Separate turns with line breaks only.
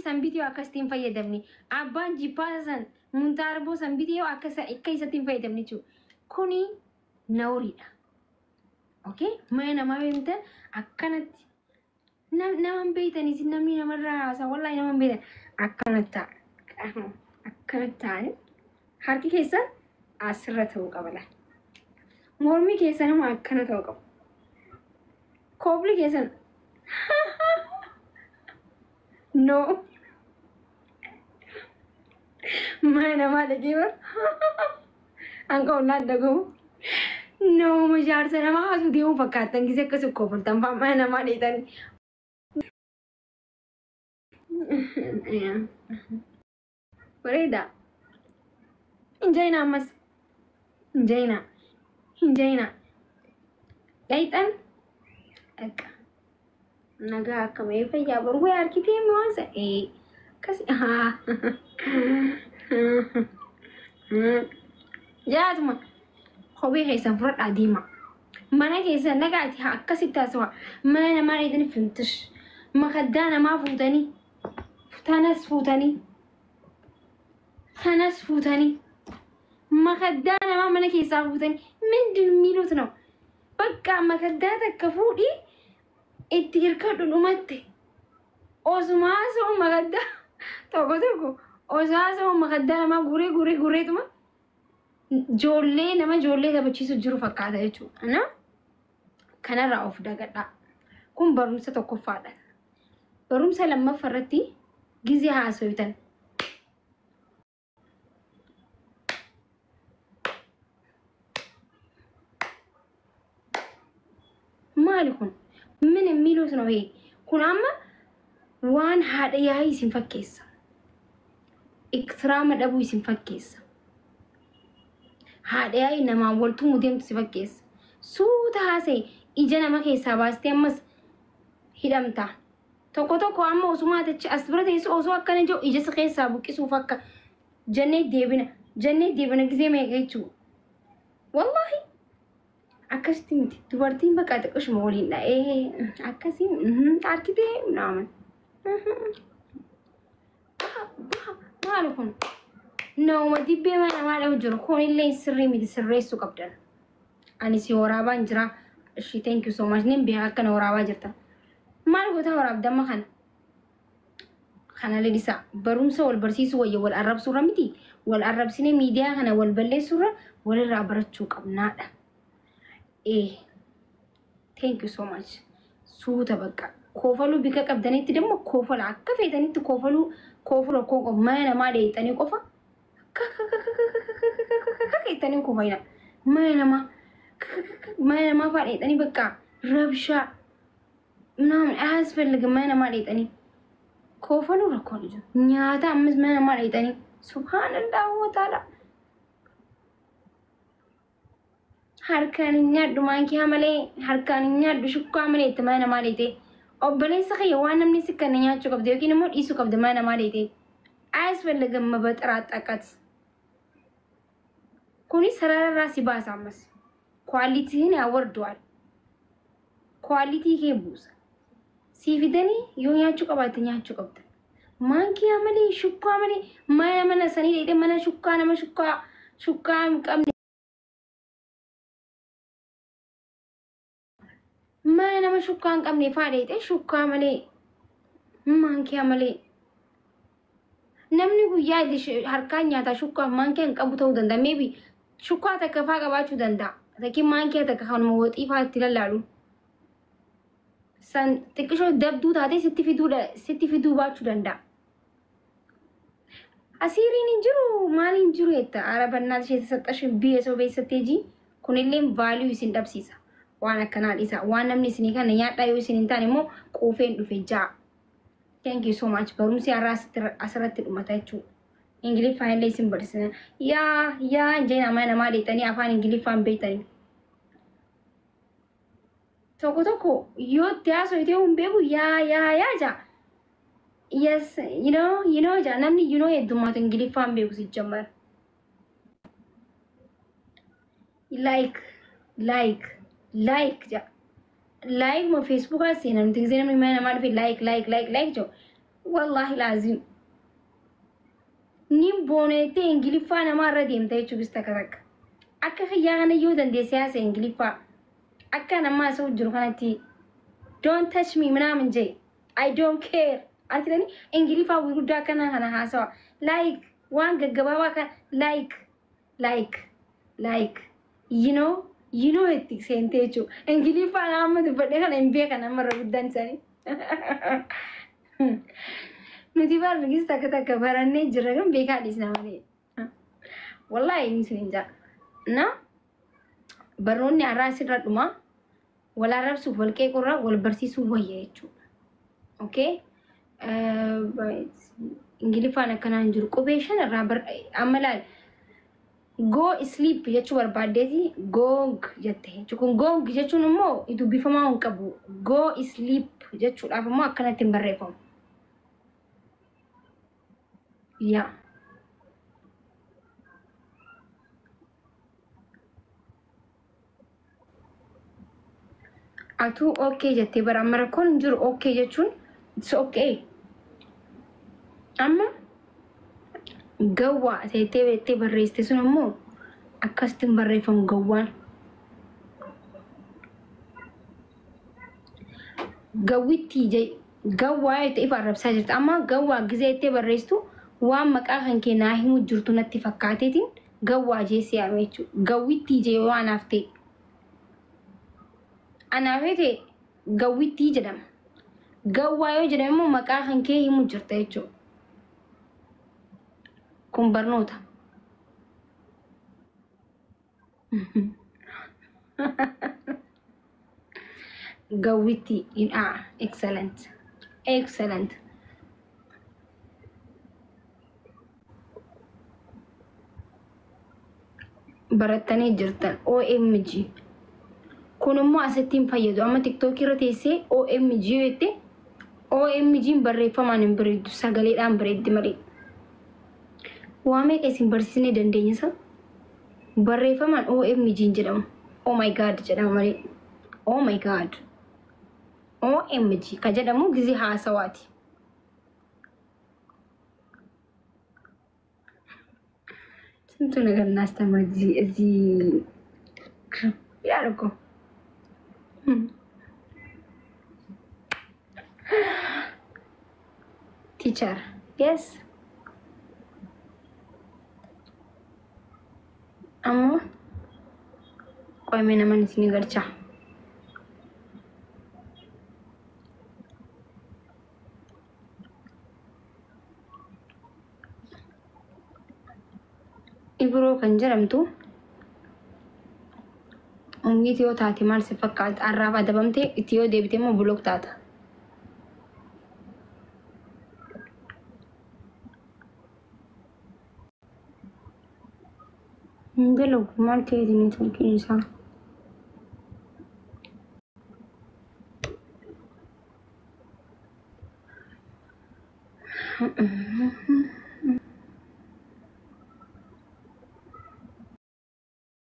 san bitee akkasitti hin fayyadamne. Abbaan jippaasa san muntaarboo san bitee akka akka isatti hin fayyadamne jechuudha. Kuni nawriidha. Okay? Mana namaa beektan akkanatti nama hin beektanis, namni namarraa haasa, wallaahi nama hin beektan akkanatti ta'a. Akkanatti ta'anii harki keessan asirra ta'uu qaba laal. Mormi keessan immoo akkana ta'uu qaba. Koobli keessan no. Mana namaa dhaqee bar hanga ollaan dhagahu. No, jaarsa namaa haasuu deemuu fakkaattan gisee akkas koofaltan fa'aa mana namaa dheetanii. Bareeda. Hin jayinaa ammas. Hin jayinaa. Hin jayinaa. Dhayxan. Dhaqa. Nagaa akkam fayyaa boru wayi harkitee waan sa akkas haa. Jaatuma kophee keessan fudhadhaa deema. Mana keessan dhaqaati haa akkasitti haasawaa. Mana namaa dheetanii fintish. Makaddaa namaa fuutanii. Tanas fuutanii. Kanas fuutanii. Makaddaa namaa mana keessaa fuutanii. ምንድን የሚሉት ነው? በቃ makaddaa takka fuudhii itti hirkadhu, dhumatte. Osuma haasa'u makaddaa tokko tokko osoo haasa'u makaddaa namaa guuree guuree guureetuma ijoollee nama ijoollee taphachiisu jiru fakkaata jechuudha. Na kanarraa of dagadhaa. Kun barumsa tokkoffaadha. Barumsa lammaffaa irratti gizee haasoytan. Maali kun? ምን የሚሉት ነው ይሄ? Kun amma waan haadha yaa'ii isin fakkeessa. Iktiraama dhabuu isin fakkeessa. Haadha yaa'ii namaan wal tumuu deemtu si fakkeessa. Suuta haasa'e, ija nama keessaa baastee ammas hidhamta. Tokko tokko amma osuma ati as bira teessu osoo akkana jiru ija si keessaa buqqisuuf akka jennee deebina jennee deebina gisee meeqa jechuudha. Wallaahi akkasitti miti, dubartiin bakka xiqqishuma waliin dha'ee akkasii harkitee naaman. Maali kun? Nama dibbee mana namaa dhabu jiru kunillee sirrii miti, sirreessuu qabdan. Ani si waraabaan jira. Ishii, thank you so much. Nin beeka akkana waraabaa jirta. Maal goota waraabdamma kana? Kana lalisaa barumsa wal barsiisuu wayya wal arrabsuurra miti. Wal arrabsinee miidiyaa kana wal balleessuurra walirraa barachuu qabnaadha. Thank you so much. Suuta bakka. Koofaluu bika qabdanitti immoo koofala akka feetanitti koofaluu koofala koo qabu mana namaa dheeyxanii qofa jettanii koofalina. Mana namaa fa'aa dheeyxanii bakka rabshaa ምናምን አያስፈልግም። Mana namaa dheeyxanii koofaluu rakkoon jiru. Nyaata ammas mana namaa dheeyxanii, subhaanallah wa ta'ala. Harkaan hin nyaadhu maankiyaa malee, harkaan hin nyaadhu shukkaa malee itti mana namaa dheeyxee. Obboleessa kiyya, waan namni si kanne nyaachuu qabde yookiin immoo dhiisuu qabde mana namaa dheeyxee. አያስፈልግም መበጥራጠቀት። Kuni sarararraa si baasa ammas. Quality n ያወርደዋል። Quality kee buusa. Sii fidanii yoo nyaachuu qabaatte nyaachuu qabda. Maankiyaa malee, shukkaa malee mana sanii dheedhee mana shukkaa nama shukkaa hin qabne. Mana nama shukkaa hin qabne faa dheedhee shukkaa malee, maankiyaa malee. Namni guyyaa harkaan nyaataa shukkaa maankiyaa hin qabu ta'uu danda'a. Maybe shukkaa takka faa qabaachuu danda'a. Lakin maankiyaa takka kanuma waxii faa itti lallaalu. San xiqqishoo dabduu taatee sitti fiduu baachuu danda'a. Asiiriin hin jiru, maal hin jiru jetta, arabannaa ishee ተሰጠሽ biyya soo beessattee ji kunillee value isin dhabsiisa. Waan akkanaa dhiisa. Waan namni isinii kana nyaadhaa, yoo isin hin taane immoo quufeen dhufe ja'a. Thank you so much. Barumsi har'aa asirratti dhumata jechuudha. Ingiliffaan illee isin barsiisna. Yaa yaa jeen mana namaa dheexanii afaan Ingiliffaan beektanii. Tokko tokko yoo itti haasofte hin beeku, yaa yaa yaa jaa. Yes, you know jaa, namni you know heddummaatu Ingiliffaan beeku si jammar. Like, like, like jaa. Like ma Facebookaa seenan nuti gisee namni mana namaa dhufe like, like, like, like jedhu. Wallaahi laazim. Nin boonettee Ingiliffaa namaarra deemta jechuunis takka takka. Akka kiyyaa kana yoo dandeesse haasa Ingiliffaa. Akka namaa haasa'u jiru kanatti "Don't touch me" ምናምን jee, "I don't care" argitanii Ingiliffaa gurguddaa akkana kana haasawa. Like waan gaggabaabaa kan like you know itti seentee jechuudha. Ingiliffaan amma dubbadhee kana hin beekan ammarra guddaan isaanii. Nuti barnigis takka takka barannee jirra kan beekaa dhiisna malee. Wallaahi inni sun hin jaa. Na barnoonni har'aa asirra dhuma. Wal arrabsuuf, wal qeequrra wal barsiisuu wayya jechuudha. Okay? Ingiliffaan akkanaan jiru qubee shan irraa amma laal, "Go sleep" jechuu barbaaddeeti "gong" jette jechuun kun. "Gong" jechuun immoo dubbifamaa hin qabu. "Go sleep" jechuudhaaf immoo akkanatti hin barreeffamu. Yaa. Atuu "okay" jettee bara amma rakkoon hin jiru. "Okay" jechuun it's okay. Amma "gawwaa" teettee beektee barreessite sun immoo akkasitti hin barreeffamu gawwaan. Gawwitti gawwaa jettee ifa arrabsaa jirta. Amma "gawwaa" gizee jettee barreessitu waan maqaa kan kee naa himuu jirtu natti fakkaateetiin "gawwaa" jeessee yaame jechuudha. "Gawwittii" jee yoo anaaf ta'e. Anaaf ta'e "gawwittii" jedhama. "Gawwaa" yoo jedhame immoo maqaa kan kee himuu jirta jechuudha. Kun barnoota. Gawwitti in a excellent. Excellent. Barattanii jirtan. OMG. Kun immoo asitti hin fayyadu. Amma TikTokii irra teessee "OMG" jette, OMG'n barreeffamaan hin bareeddu, sagaleedhaan bareeddi malee. Waa meeqa isin barsiisnee dandeenya isa? Barreeffamaan OMG hin jedhamu. "Oh my God" jedhama malee. Oh my God. OMG ka jedhamu gizee haasawaati. ስንቱ ነገር እናስተምር እዚህ እዚህ ይላል እኮ። Teacher, yes. Ammoo qo'amee naman isinii galcha. Ibiroo kan jedhamtu ummiiti yoo taate maal si fakkaata? Arraaf adabamte, itti yoo deebite immoo block taata. Hin dalagu, maal ta'eeti neetworkiin isaa?